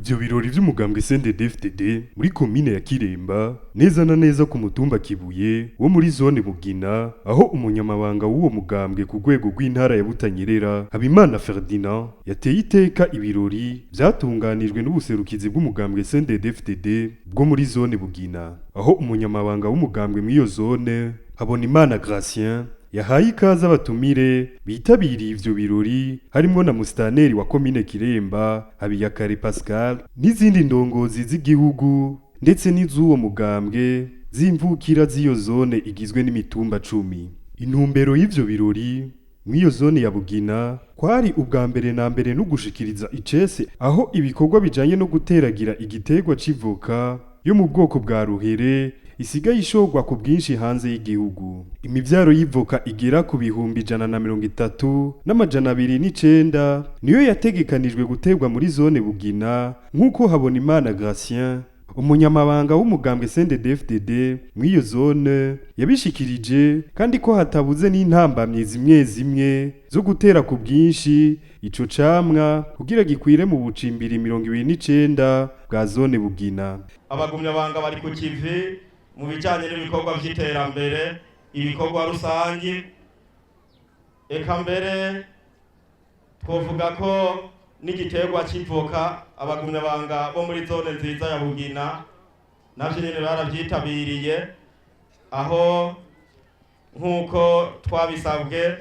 Ivyo birori vy'umugambwe CNDD-FDD muri komine ya Kiremba, neza na neza ku mutumba Kibuye wo muri zone Mugina, aho umunyamabanga w'uwo mugambwe ku rwego rw'intara ya Butanyerera, Habimana Ferdinand, yateye iteka ibirori vyatunganijwe n'ubuserukizi bw'umugambwe CNDD-FDD bwo muri zone Bugina, aho umunyamabanga w'umugambwe mw'iyo zone, Habonimana Gratien, yahaye ikaze abatumire bitabiriye ivyo birori, harimwo na musitaneri wa komine Kiremba, Habiyakare Pascal, n'izindi ndongozi z'igihugu ndetse n'iz'uwo mugambwe z'imvukira z'iyo zone igizwe n'imitumba 10. Intumbero y'ivyo birori mw'iyo zone ya Bugina kwari ubwa mbere na mbere no gushikiriza icese aho ibikorwa bijanye no guteragira igiterwa c'ivoka yo mu bwoko bwa ruhere isigaye ishorwa ku bwinshi hanze y'igihugu. Imivyaro y'ivoka igera ku 130,209 niyo yategekanijwe guterwa muri zone Bugina, nk'uko Habonimana Gratien, umunyamabanga w'umugambwe CNDD-FDD mw'iyo zone, yabishikirije, kandi ko hatabuze n'intambamyi zimwe zimwe zo gutera ku bwinshi ico camwa kugira gikwire mu bucimbiri 29 bwa zone Bugina. Abagumyabanga bari ku kivi mu bijyanye n'ibikorwa by'iterambere, ibikorwa rusangi, eka mbere twovuga ko n'igiterwa cy'ivoka abagumyabanga bo muri zone nziza ya Bugina navyo nyene baravyitabiriye, aho nk'uko twabisabwe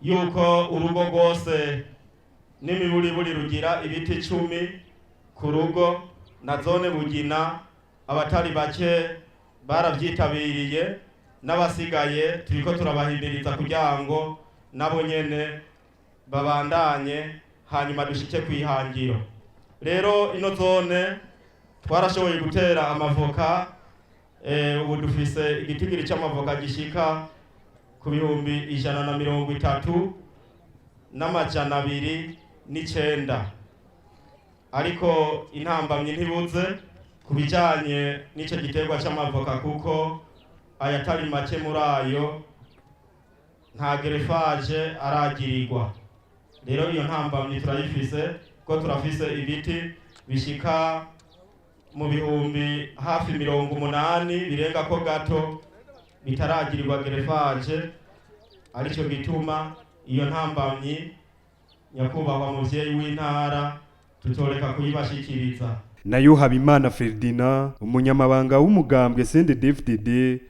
yuko urugo rwose n'imiburiburi rugira ibiti 10 ku rugo, na zone Bugina abatari bake baravyitabiriye, n'abasigaye turiko turabahimiriza kugira ngo nabo nyene babandanye, hanyuma dushike kwihangiro. Rero ino zone twarashoboye gutera amavoka, ubu dufise igitigiri c'amavoka gishika ku 130,209, ariko intambamyi ntibuze ku bijanye n'ico giterwa c'amavoka, kuko ayatari make muri ayo nta greffage aragirirwa. Rero iyo ntambamyi turayifise, ko turafise ibiti bishika mu bihumbi hafi 80 birenga ko gato bitaragirirwa greffage. Arico gituma iyo ntambamyi, nyakubahwa muvyeyi w'intara, tutoreka kuyibashikiriza. Nayo Habimana Ferdinand, umunyamabanga w'umugambwe CNDD-FDD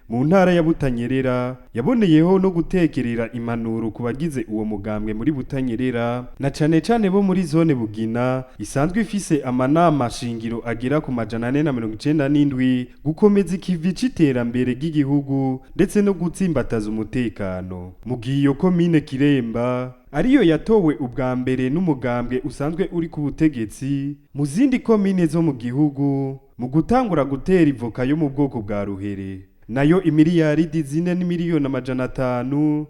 mu ntara ya Butanyerera, yaboneyeho no gutekerera impanuro ku bagize uwo mugambwe muri Butanyerera, na cane cane bo muri zone Bugina isanzwe ifise amanama shingiro agera ku 497, gukomeza ikivi c'iterambere ry'igihugu ndetse no gutsimbataza umutekano. Mu gihe iyo komine Kiremba ariyo yatowe ubwa mbere n'umugambwe usanzwe uri ku butegetsi mu zindi komine zo mu gihugu mu gutangura gutera ivoka yo mu bwoko bwa ruhere, nayo imiliyaridi 4,5 miliyoni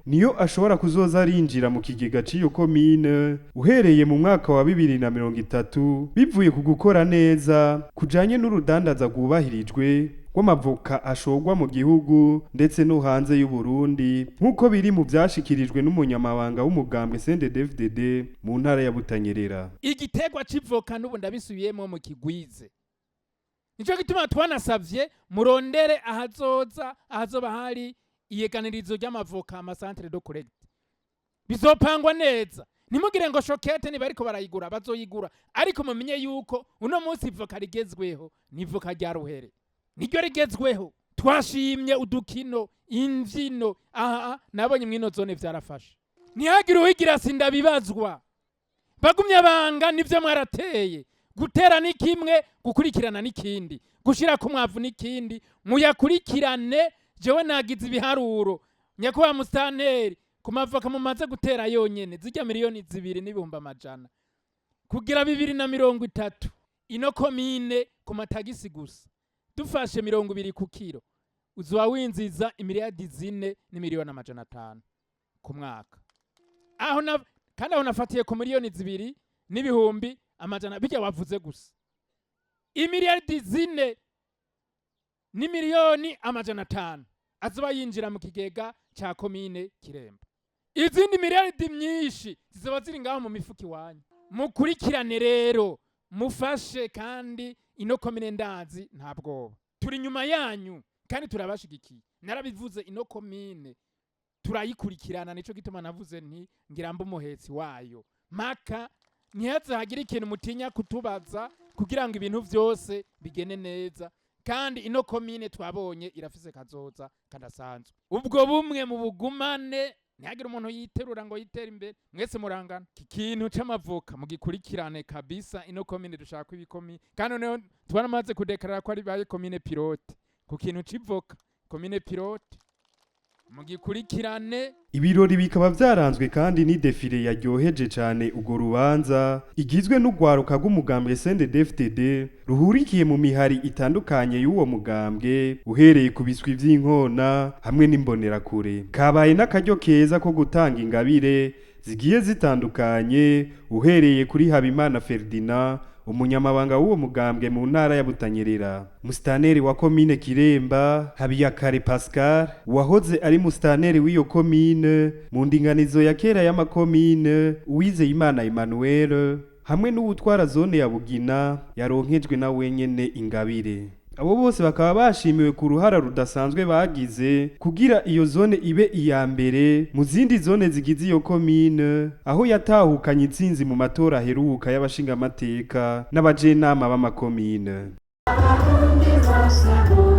niyo ashobora kuzoza arinjira mu kigega c'iyo komine uhereye mu mwaka wa 2030, bivuye ku gukora neza kujanye n'urudandaza rwubahirijwe rw'amavoka ashorwa mu gihugu ndetse no hanze y'u Burundi, nk'uko biri mu vyashikirijwe n'umunyamabanga w'umugambwe CNDD-FDD mu ntara ya Butanyerera. Igiterwa c'ivoka n'ubu ndabisubiyemo, mu kigwize. Nico gituma twanasavye murondere ahazoza ahazoba hari iyeganirizo ry'amavoka, ama centre de collecte. Bizopangwa neza, ntimugire ngo shokete niba ariko barayigura bazoyigura, ariko mumenye yuko uno munsi ivoka rigezweho ni ivoka rya ruhere, niryo rigezweho. Twashimye udukino, imvyino, aha nabonye mwino zone vyarafashe. Ntihagire uwigira sindabibazwa. Bagumye banga nivyo mwarateye. Gutera ni kimwe, gukurikirana n'ikindi, gushira ku mwavu n'ikindi. Muyakurikirane. Jewe nagize ibiharuro, nyakubahwa musitanteri, ku mavoka mumaze gutera yonyene zijya 2,100,000 kugira 2030, ino komine ku matagisi gusa dufashe 20 ku kiro, uzoba winziza imiliyardi 4,5 miliyoni ku mwaka. Aho na kandi aho nafatiye ku 2,100,000 bijya wavuze gusa, imiliyardi 4,5 miliyoni azoba yinjira mu kigega ca komine Kiremba. Izindi miliyardi myinshi zizoba ziri ngaho mu mifuka iwanyu. Mukurikirane rero. Mufashe kandi ino komine ndazi nta bwoba, turi inyuma yanyu kandi turabashigikiye. Narabivuze, ino komine turayikurikirana, nico gituma navuze nti ngira mbe umuhetsi wayo maka ntihaze hagire ikintu mutinya kutubaza kugira ngo ibintu vyose bigene neza. Kandi ino komine twabonye irafise kazoza kadasanzwe. Ubwo bumwe mu bugumane, ntihagire umuntu yiterura ngo yitere imbere, mwese murangana. Iki kintu c'amavoka mugikurikirane kabisa. Ino komine dushaka ibikomi, kandi noneho twaramaze kudekarara ko ari baye komine pilote ku kintu c'ivoka, komine pilote mugikurikirane. Ibirori bikaba vyaranzwe kandi ni défilé yaryoheje cane urwo rubanza, igizwe n'urwaruka rw'umugambwe CNDD-FDD ruhurikiye mu mihari itandukanye y'uwo mugambwe, uhereye ku biswi vy'inkona hamwe n'imbonerakure. Kabaye n'akaryo keza ko gutanga ingabire zigiye zitandukanye, uhereye kuri Habimana Ferdinand, umunyamabanga w'uwo mugambwe mu ntara ya Butanyerera, musitaneri wa komine Kiremba Habiyakare Pascal, wahoze ari musitaneri w'iyo komine mu ndinganizo ya kera y'amakomine, Uwizeyimana Emmanuel, hamwe n'uwutwara zone ya Bugina yaronkejwe na wenyene ingabire. Abo bose bakaba bashimiwe ku ruhara rudasanzwe bagize kugira iyo zone ibe iya mbere mu zindi zone zigize iyo komine, aho yatahukanye intsinzi mu matora aheruka y'abashingamateka n'abajenama b'amakomine. Abarundi bose.